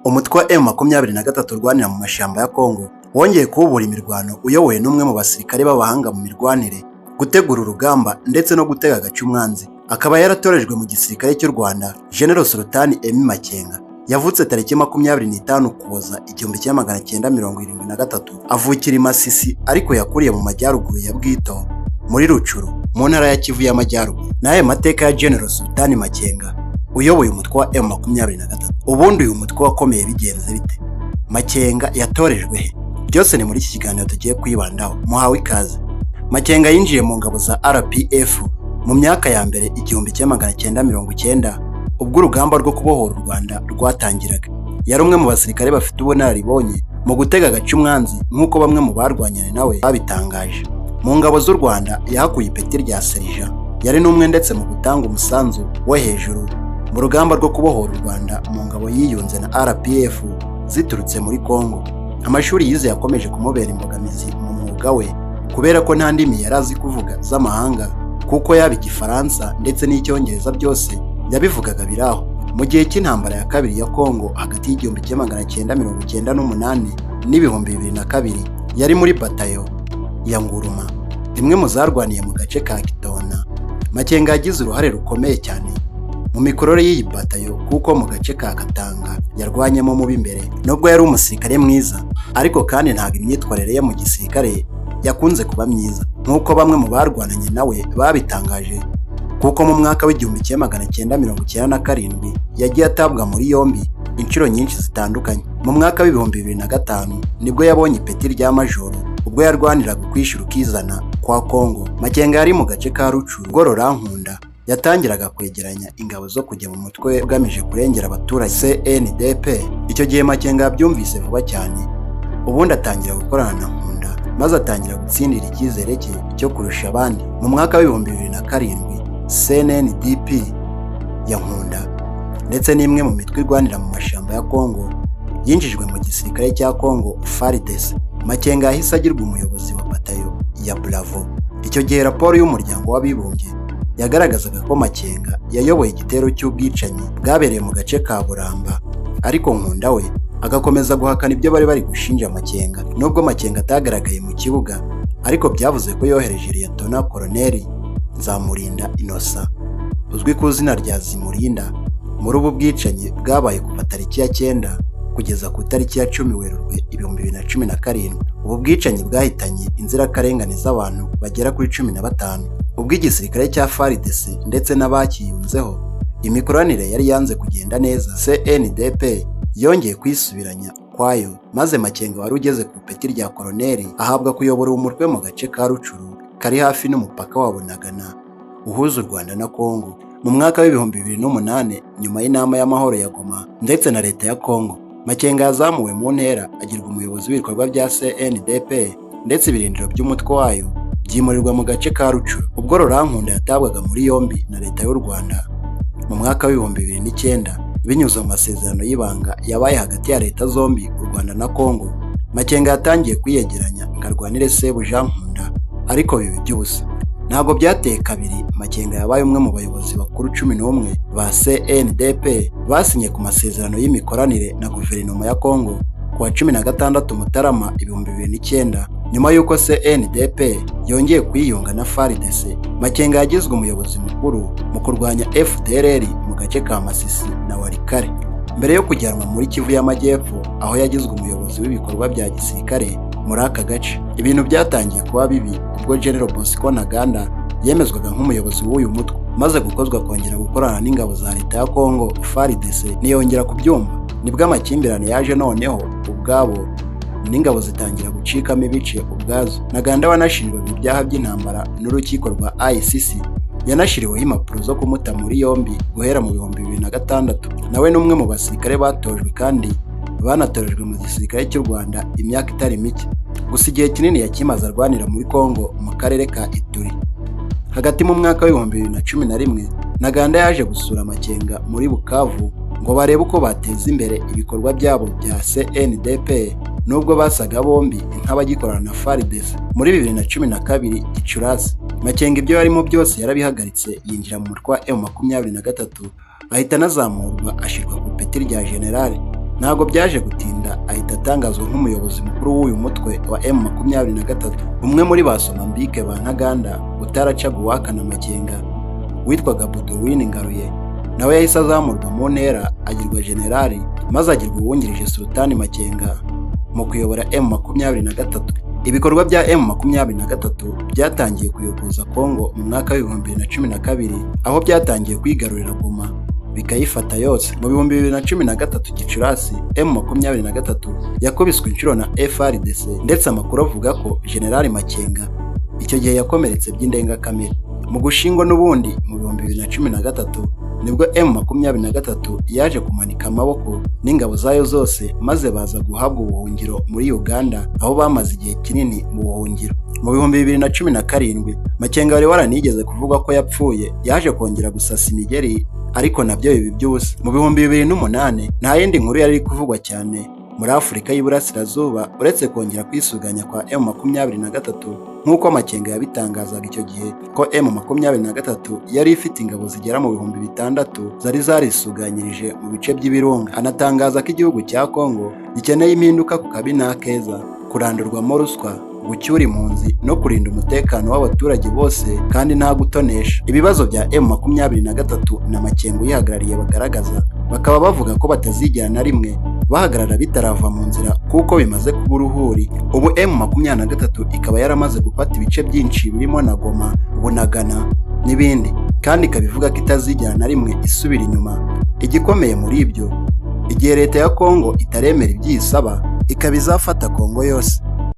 Umutwe wa M23 urwanira mu mashyamba ya Congo wongeye kuwubura imirwano uyobowe n'umwe mu basirikare b'abahanga mu mirwanire, gutegura urugamba ndetse no gutega agace umwanzi, akaba yaratorejwe mu gisirikare cy'u Rwanda. General Sultan Emmy Makenga yavutse tariki 25 Ukuboza 1973, avukira i Masisi, ariko yakuriye mu majyaruguru ya Bwito muri Rutshuru, mu ntara ya Kivu y'Amajyaruguru. N'aya mateka ya General Sultan Makenga uyoboye umutwe wa M23. Ubundi uyu mutwe wakomeye bigenze bite? Makenga yatorejwe he? Byose ni muri iki kiganiro tugiye kwibandaho. Muhawe ikaze. Makenga yinjiye mu ngabo za RPF mu myaka ya mbere 1990, ubwo urugamba rwo kubohora u Rwanda rwatangiraga. Yari umwe mu basirikare bafite ubunararibonye mu gutega agace umwanzi, nk'uko bamwe mu barwanyanye nawe babitangaje. Mu ngabo z'u Rwanda yahakuye ipeti rya serija. Yari n'umwe ndetse mu gutanga umusanzu wo hejuru mu rugamba rwo kubohora u Rwanda mu ngabo yiyunze na RPF ziturutse muri Congo. Amashuri yize yakomeje kumubera imbogamizi mu mwuga we, kubera ko nta ndimi yari azi kuvuga z'amahanga, kuko yaba Igifaransa ndetse n'Icyongereza byose yabivugaga biraho. Mu gihe cy'intambara ya kabiri ya Congo hagati y'1998 n'2002, yari muri batayo ya Nguruma, imwe mu zarwaniye mu gace ka Kitona. Makenga yagize uruhare rukomeye cyane mu mikorere y'iyi batayo, kuko mu gace ka Katanga yarwanyemo mu b'imbere. Nubwo yari umusirikare mwiza, ariko kandi ntabwo imyitwarire ye mu gisirikare yakunze kuba myiza, nk'uko bamwe mu barwananye nawe babitangaje, kuko mu mwaka w'1997 yagiye atabwa muri yombi inshuro nyinshi zitandukanye. Mu mwaka w'2005 nibwo yabonye ipeti rya majoro, ubwo yarwaniraga ukwishyira ukizana kwa Congo. Makenga yari mu gace ka Rutshuru ubwo Laurent yatangiraga kwegeranya ingabo zo kujya mu mutwe ugamije kurengera abaturage, CNDP. Icyo gihe Makenga yabyumvise vuba cyane, ubundi atangira gukorana na Nkunda, maze atangira gutsindira icyizere cye cyo kurusha abandi. Mu mwaka w'2007, CNDP ya Nkunda ndetse n'imwe mu mitwe irwanira mu mashyamba ya Congo yinjijwe mu gisirikare cya Congo, FARDC. Makenga yahise agirwa umuyobozi wa batayo ya Bravo. Icyo gihe raporo y'Umuryango w'Abibumbye yagaragazaga ko Makenga yayoboye igitero cy'ubwicanyi bwabereye mu gace ka Buramba, ariko Nkunda we agakomeza guhakana ibyo bari bari gushinja Makenga. Nubwo Makenga atagaragaye mu kibuga, ariko byavuze ko yohereje Liyetona Koloneli Nzamurinda Innocent, uzwi ku izina rya Zimurinda, muri ubu bwicanyi bwabaye kuva tariki ya 9 kugeza ku itariki ya 10 Werurwe 2017. Ubu bwicanyi bwahitanye inzirakarengane z'abantu bagera kuri 15. Ubwo igisirikare cya FARDC ndetse n'abakiyunzeho imikoranire yari yanze kugenda neza, CNDP yongeye kwisubiranya kwayo, maze Makenga wari ugeze ku ipeti rya koloneli ahabwa kuyobora umutwe mu gace ka Rutshuru kari hafi n'umupaka wa Bunagana uhuza u Rwanda na Congo. Mu mwaka w'2008, nyuma y'inama y'amahoro ya Goma ndetse na leta ya Congo, Makenga yazamuwe mu ntera agirwa umuyobozi w'ibikorwa bya CNDP, ndetse ibirindiro by'umutwe wayo byimurirwa mu gace ka Rutshuru. Ubwo Laurent Nkunda yatabwaga muri yombi na leta y'u Rwanda mu mwaka w'2009, binyuze mu masezerano y'ibanga yabaye hagati ya leta zombi, u Rwanda na Congo, Makenga yatangiye kwiyegeranya ngo arwanire sebuja Nkunda, ariko biba iby'ubusa. Ntabwo byateye kabiri, Makenga yabaye umwe mu bayobozi bakuru 11 ba CNDP basinye ku masezerano y'imikoranire na guverinoma ya Congo ku wa 16 Mutarama 2009. Nyuma y'uko CNDP yongeye kwiyunga na FARDC, Makenga yagizwe umuyobozi mukuru mu kurwanya FDLR mu gace ka Masisi na Walikale, mbere yo kujyanwa muri Kivu y'Amajyepfo, aho yagizwe umuyobozi w'ibikorwa bya gisirikare muri aka gace. Ibintu byatangiye kuba bibi ubwo General Bosco Ntaganda yemezwaga nk'umuyobozi w'uyu mutwe, maze gukozwa kongera gukorana n'ingabo za leta ya Congo, FARDC, ntiyongera kubyumva. Nibwo amakimbirane yaje noneho ubwabo, n'ingabo zitangira gucikamo ibice ubwazo. Ntaganda wanashinjwaga ibyaha by'intambara n'urukiko rwa ICC, yanashyiriweho impapuro zo kumuta muri yombi guhera mu 2006. Nawe ni umwe mu basirikare batojwe kandi banatorejwe mu gisirikare cy'u Rwanda imyaka itari mike, gusa igihe kinini yakimaze arwanira muri Congo mu karere ka Ituri. Hagati mu mwaka w'2011, Ntaganda yaje gusura Makenga muri Bukavu ngo barebe uko bateza imbere ibikorwa byabo bya CNDP, nubwo basaga bombi nk'abagikorana na FARDC. Muri 2012 Gicurasi, Makenga ibyo yarimo byose yarabihagaritse, yinjira mu mutwe wa M23, ahita anazamurwa ashyirwa ku ipeti rya generale. Ntabwo byaje gutinda, ahita atangazwa nk'umuyobozi mukuru w'uyu mutwe wa M23. Umwe muri ba Somambike ba Ntaganda utaracaga uwakana Makenga, witwaga Baudouin Ngaruye, nawe yahise azamurwa mu ntera, agirwa generali, maze agirwa uwungirije Sultani Makenga mu kuyobora M23. Ibikorwa bya M23 byatangiye kuyogoza Kongo mu mwaka wa 2012, aho byatangiye kwigarurira Goma bikayifata yose. Mu 2013 Gicurasi, M23 yakubiswe inshuro na FARDC, ndetse amakuru avuga ko General Makenga icyo gihe yakomeretse by'indengakamere. Mu Gushyingo n'ubundi mu 2013 nibwo M23 yaje kumanika amaboko n'ingabo zayo zose, maze baza guhabwa ubuhungiro muri Uganda, aho bamaze igihe kinini mu buhungiro. Mu 2017, Makenga wari waranigeze kuvuga ko yapfuye yaje kongera gusasa imigeri, ariko nabyo biba iby'ubusa. Mu 2008 nta yindi nkuru yari iri kuvugwa cyane muri Afurika y'Iburasirazuba uretse kongera kwisuganya kwa M23, nk'uko Makenga yabitangazaga icyo gihe ko M23 yari ifite ingabo zigera mu 6000 zari zarisuganyirije mu bice by'ibirunga, anatangaza ko igihugu cya Kongo gikeneye impinduka ku kabi n'akeza, kurandurwamo ruswa, gucyura impunzi no kurinda umutekano w'abaturage bose kandi nta gutonesha. Ibibazo bya M23 na Makenga uyihagarariye bagaragaza, bakaba bavuga ko batazigera na rimwe bahagarara bitarava mu nzira, kuko bimaze kuba uruhuri. Ubu M23 ikaba yaramaze gufata ibice byinshi birimo na Goma, Bunagana n'ibindi, kandi ikaba ivuga ko itazigera na rimwe isubira inyuma. Igikomeye muri ibyo, igihe leta ya Kongo itaremera ibyo iyisaba, ikaba izafata Kongo yose.